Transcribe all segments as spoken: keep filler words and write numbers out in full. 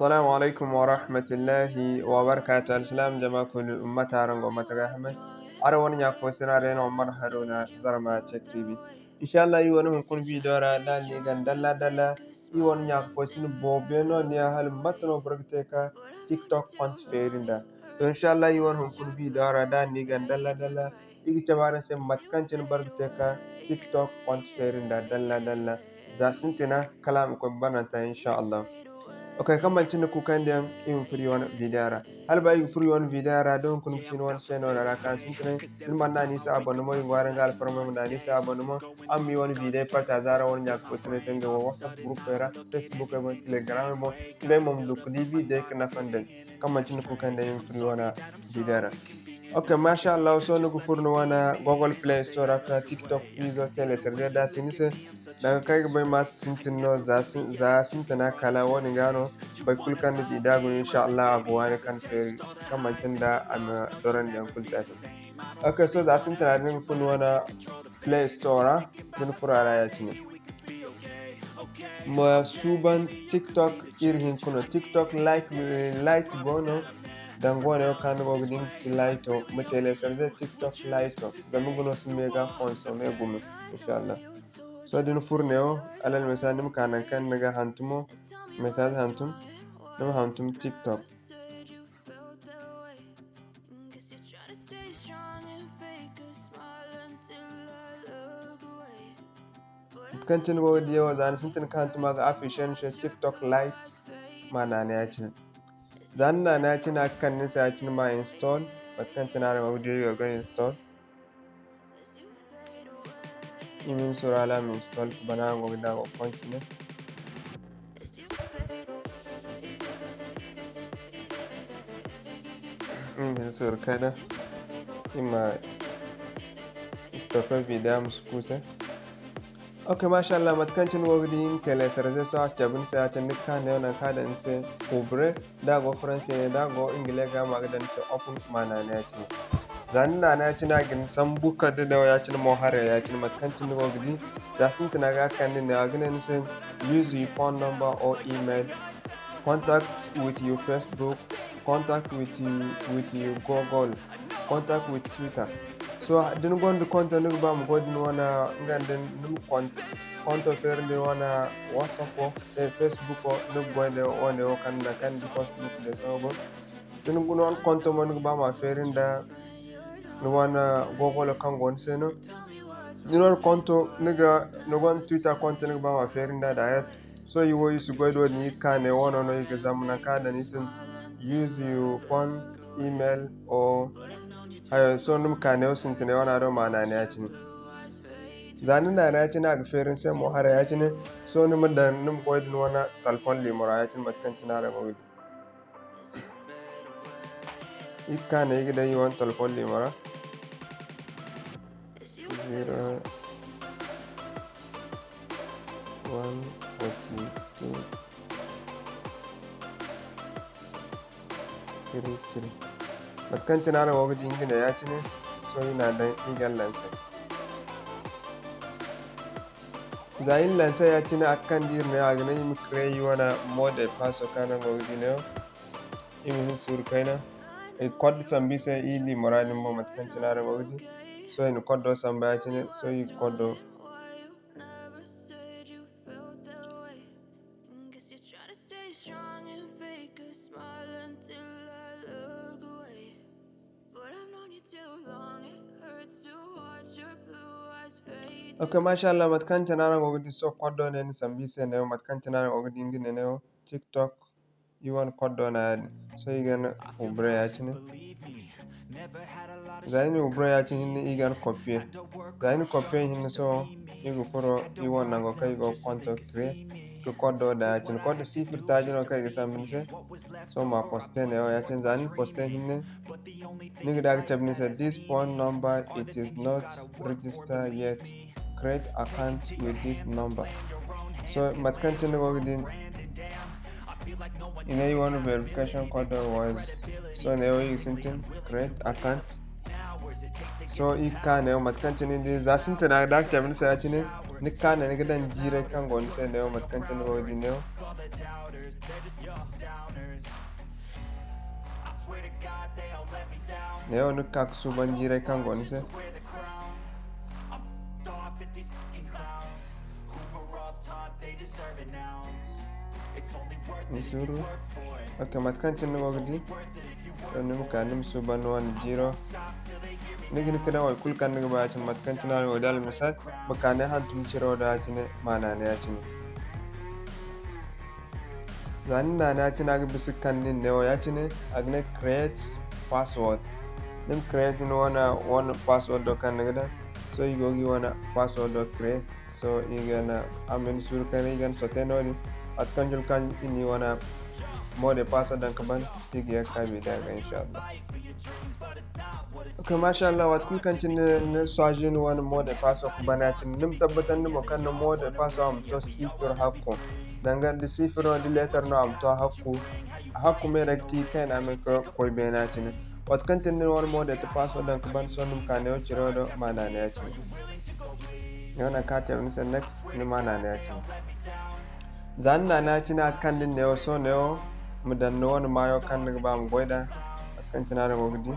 Assalamu alaikum wa rahmatullahi wa barakatuh. Alsilaam jama kulu, ummata, araŋ go mate ga hamay? Araŋ wane ɲa fo sina Reno Omar Haruna, Zarma Tech T V. Inshallah, iri wane hunkuna video ra, da ni gan dalla dalla, iri wane ɲa fo sina boobo yaŋ no ni ya hala mate no boro ga te ka TikTok compte feeri nda. To, inshallah, iri wane hunkuna video ra, da ni gan dalla dalla, iri ga cabe araŋ se mate kaŋ cine boro ga te ka TikTok compte feeri nda dalla dalla. Za sintina kala a ma koy bananta, inshallah. Ok, kaŋ manti ni kuukandiyaŋ, iri ma furo iri wane video ra. Hala ba iri ga furo iri wane video ra, da hunkuna ga ci ni wane chaîne wane ra ka sintina, ni mana naŋ a ni se abonnement, iri ga ŋwaaray nga alfarma ma naŋ a ni se abonnement. Araŋ ma iri wane video partager araŋ wane ɲa fo sinay se ngey wane WhatsApp group ra, Facebook boŋ, Telegram boŋ, ngey mo ma du ga di video ka nafa nda ni. Kaŋ manti ni kuukandiyaŋ, iri ma furo iri wane video ra. Ok, masha Allah, sohõ ni ga furo ni wane Google Play Store ra ka TikTok izo télécharger da a si ni se. Danga kaŋ ay ga bay ma sintin no, za sin-, za sintina kala wo-din ga no, boro kulu kaŋ ni di da a guna, inshallah, a ga waani kaŋ feeri, kaŋ manti nda a ma dorandi yaŋ kulu te a se. Ok, sohõ za sintina din ga furo ni wane Play Store ra, da ni furo a ra ya-cine. Ma suuban TikTok iri hinka no. TikTok Lite, eh, Lite go no. Danga wane wo kaŋ ni go ga di nga ci Lite wo. Ma télécharger TikTok Lite wo. Zama nga no si méga consommer gumo, inshallah. Sohõ da ni furo neewo, alal misali, ni ma ka nangu kaŋ ni ga hantumo, message hantum, ni ma hantum TikTok. Mate kaŋ cine ni go ga di wo, za ni sintin ka hantum a ga afficher ni se TikTok Lite, ma naana ya-cine. Za ni naana ya-cine a ga kande ni se ya-cine ma install, mate kaŋ cine araŋ go ga di iri go ga install. Iri ma hin suuru hala a ma install ka ban araŋ go ga di a go ga continue. Iri ma hin suuru kayna. Iri ma stopper video a ma si kuuse. Ok, masha Allah, mate kaŋ cine ni go ga di iri na télécharger sohõ a cabe ni se ya-cine ni ga ka neewo nangu kaŋ a daŋ ni se ouvrir. Da a go Faransi ne, da a go Ingile ga, ma ga daŋ ni se open, ma naana ya-cine. Za ni naana ya-cine, a ga ni sambu kala da neewo ya-cine mo haray ya-cine, mate kaŋ cine ni go ga di. Za sintina ga kande neewo, a ga ne ni se, use your phone number or email, contact with your Facebook, contact with you, with your Google, contact with Twitter. So, da ni gonda konto, ni ga ba ma goy da ni wane, nga nda ni ma kon-, konto feeri nda ni wane WhatsApp wo, eh, Facebook wo, ni ga goy nda wane wo kaŋ, nangu kaŋ ni di Facebook day sohõ go. Da ni guna wane konto mo, ni ga ba ma feeri nda ni wane Google kaŋ go ni se no. Ni wane konto, ni ga, ni gonda Twitter konto, ni ga ba ma feeri nda direct. Sohõ iri wo, iri si goy da wo-din, iri ga ka ne wano no iri ga zama nangu kaŋ a daŋ iri se use your phone, email, or hayo. Sohõ ni ma ka ne wo sintinay wana do ma naana ya-cine. Za ni naana ya-cine, a ga feeri ni se mo haray ya-cine. Sohõ ni ma daŋ, ni ma goy da ni wane talfon liimo ra ya-cine, mate kaŋ cine araŋ go ga di. Iri ga ka ne iri ga daŋ iri wane talfon liimo ra. Zero one forty two three three. Mate kaŋ cine araŋ go ga di nga ne ya-cine, sohõ iri n'a daŋ iri ga lancer. Za iri lancer ya-cine, a ga kande iri ne, a ga ne iri ma créer iri wane mot de passe kaŋ araŋ go ga di neewo. Iri ma hin suuru kayna. Iri ga code sambu iri se, iri liimo ra din boŋ, mate kaŋ cine araŋ go ga di. Sohõ iri na code sambu ya-cine, sohõ iri ga code Ok, masha Allah, mate kaŋ cine araŋ go ga di sohõ, koddo ne ni sambu iri se neewo, mate kaŋ cine araŋ go ga di nga ne neewo, TikTok, iri wane koddo no ya-din. Sohõ iri ga ni ouvrir ya-cine. Za iri na ouvrir ya-cine hinne, iri ga ni copier. Za iri na copier hinne sohõ, iri ga furo iri wane nango kaŋ iri go ga konto créer. Ga koddo daŋ ya-cine. Koddo sifir taaji no kaŋ i ga sambu ni se. Sohõ ma poster neewo ya-cine. Za ni na poster hinne, ni ga di a ga cabe ni se, "This phone number, it is not registered yet. Create account with this number." Sohõ mate kaŋ cine ni go ga di, i ne iri wane verification code was. Sohõ neewo iri ga sintin create account. Sohõ iri ga ka neewo mate kaŋ cine ni di za sintina da a ga cabe ni se ya-cine, ni ga ka ne ni ga daŋ jiiray kaŋ go ni se neewo mate kaŋ cine ni go ga di neewo. Neewo ni ga ka ga suuban jiiray kaŋ go ni se. Ni suuru. Ok, mate kaŋ cine ni go ga di. Sohõ ni ma ka ni ma suuban ni wane jiiro. Ni ga hin ga daŋ wo kulu kaŋ ni ga ba ya-cine mate kaŋ cine a go ga di almisal. Ma ka ne hantum ciro do ya-cine ma naana ya-cine. Za ni naana ya-cine a ga bisa ga kande ni ne wo ya-cine a ga ne create password. Ni ma create ni wane, wane password do kaŋ ni ga daŋ. Sohõ iri go ga iri wane password do create. Sohõ iri ga na a ma ni suuru kayna iri ga na sote noodin. Mate kaŋ julu kaŋ iri na iri wane mot de passe daŋ ga ban iri ga ye ga ka vidéo ga inshallah. Ok, mashallah, waati kulu kaŋ cine ni choisi ni wane mot de passe ga ban ya-cine, ni ma tabbatandi mo kaŋ ni mot de passe a ma to sifir hakku. Danga da sifir no da letter no a ma to hakku. A hakku me day ga ci kayna me ga koy beene ya-cine. Waati kaŋ cine ni wane mot de passe daŋ ga ban sohõ ni ma ka neewo ciro do ma naana ya-cine. Neewo nangu kaŋ a cabe ni se next ni ma naana ya-cine. Za ni naana ya-cine a ga kande ni neewo sohõ neewo ma daŋ ni wane maayo kaŋ ni ga ba ma goy nd'a. Mate kaŋ cine araŋ go ga di.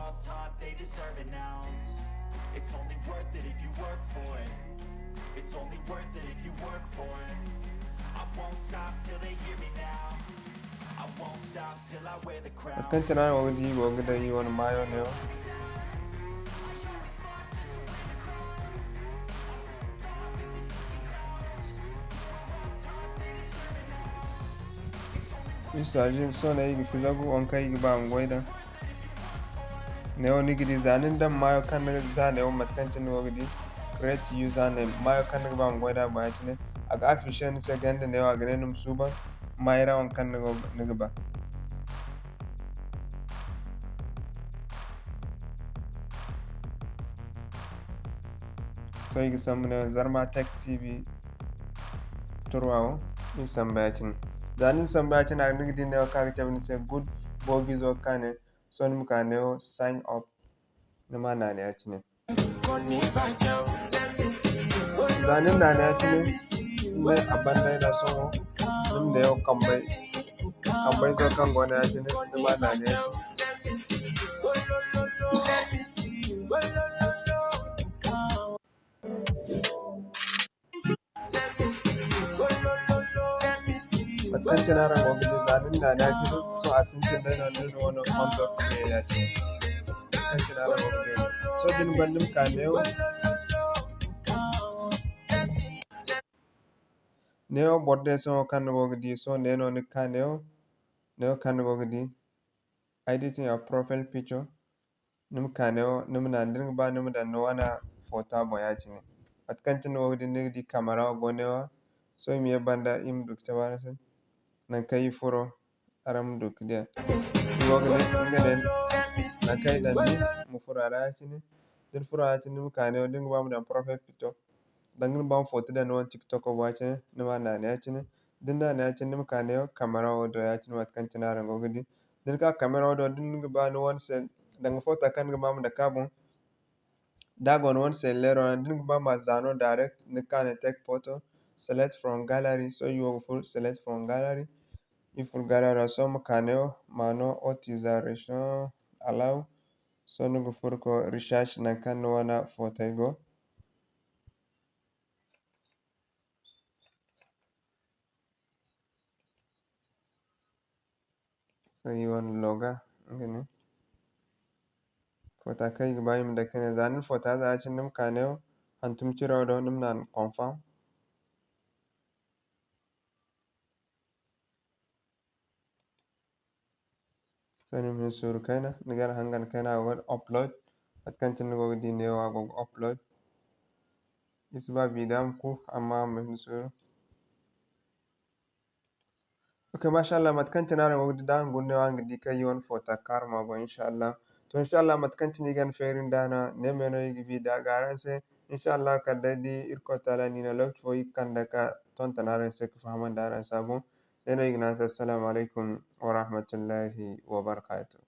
Mate kaŋ cine araŋ go ga di iri go ga daŋ iri wane maayo neewo. Iri saaji sohõ ne iri ga fizagu waŋ kaŋ iri ga ba a ma goy daŋ. Neewo ni ga di za ni na daŋ maayo kaŋ ni ga za neewo mate kaŋ cine ni go ga di create username maayo kaŋ ni ga ba a ma goy nd'a boŋ ya-cine. A ga afficher ni se ganda neewo a ga ne ni ma suuban maayo ra waŋ kaŋ ni go, ni ga ba. Sohõ iri ga sambu neewo Zarma Tech T V trois wo, iri sambu ya-cine. Za ni na sambu ya-cine a ga ni ga di neewo kaŋ a ga cabe ni se good boogizo ga ka ne. Sohõ ni ma ka neewo sign up, ni ma naana ya-cine. Za ni na naana ya-cine, ni ne a banda ay na sohõ, ni ma neewo kambey, kambey zo kaŋ go no ya-cine, ni ma naana ya-cine. Mate kaŋ cine araŋ go ga di, za ni na naana ya-cine, sohõ a sintin day no, ni na wane montor ga ne ya-cine. Mate kaŋ cine araŋ go ga di. Sohõ da ni ban, ni ma ka neewo. Neewo boro day sohõ kaŋ ni go ga di, sohõ ne no ni ga ka neewo, neewo kaŋ ni go ga di. Editing a profile picture. Ni ma ka neewo, ni ma naana da ni ga ba ni ma daŋ ni wane foto a boŋ ya-cine. Mate kaŋ cine ni go ga di, ni ga di kamera wo go neewo. Sohõ iri ma ye banda, iri ma du ga cabe araŋ se. Nangu kaŋ iri furo, araŋ ma du ga di a. Iri go ga ne, nga ne, nangu kaŋ iri daŋ di, ma furo a ra ya-cine. Da ni furo a ra ya-cine, ni ma ka neewo, da ni ga ba ma daŋ profile picture. Danga ni ba ma foto daŋ ni wane TikTok boŋ ya-cine, ni ma naana ya-cine. Da ni naana ya-cine, ni ma ka neewo kamera wo do ya-cine, mate kaŋ cine araŋ go ga di. Da ni ka kamera wo do, da ni ga ba ni wane se, danga foto kaŋ ni ga ba ma dake a boŋ. Da a go ni wane se leero ra, da ni ga ba ma za no direct, ni ga ka ne take photo, select from gallery. Sohõ iri wo ga furo select from gallery. Iri furo gallery ra, sohõ ma ka neewo ma no authorization allow. Sohõ ni ga furo ga koy recherche nangu kaŋ ni wane footey go. Sohõ iri wane loga, nga ne. Foota kaŋ iri ga ba iri ma dake ne, za ni na foota za ya-cine, ni ma ka neewo hantum ciro do, ni ma naana confirm. Sohõ ni ma hin suuru kayna, ni ga hangan kayna a go ga upload, mate kaŋ cine ni go ga di neewo a go ga upload. Iri si ba vidéo ma ku, amma a ma hin suuru. Ok, mashallah, mate kaŋ cine araŋ go ga di, da araŋ guna neewo araŋ ga di kaŋ iri wane foota kaaruma boŋ, inshallah. To, inshallah, mate kaŋ cine iri ga ni feeri nda no, ne me no iri ga vidéo ga araŋ se. Inshallah, kala day da Irkoy Taala ni no, lokaci fo iri ga kande ga tonton araŋ se ga fahamandi araŋ se a boŋ. Ne no iri ga ne araŋ se, assalamu alaykum warahmatullahi wabarakatuh.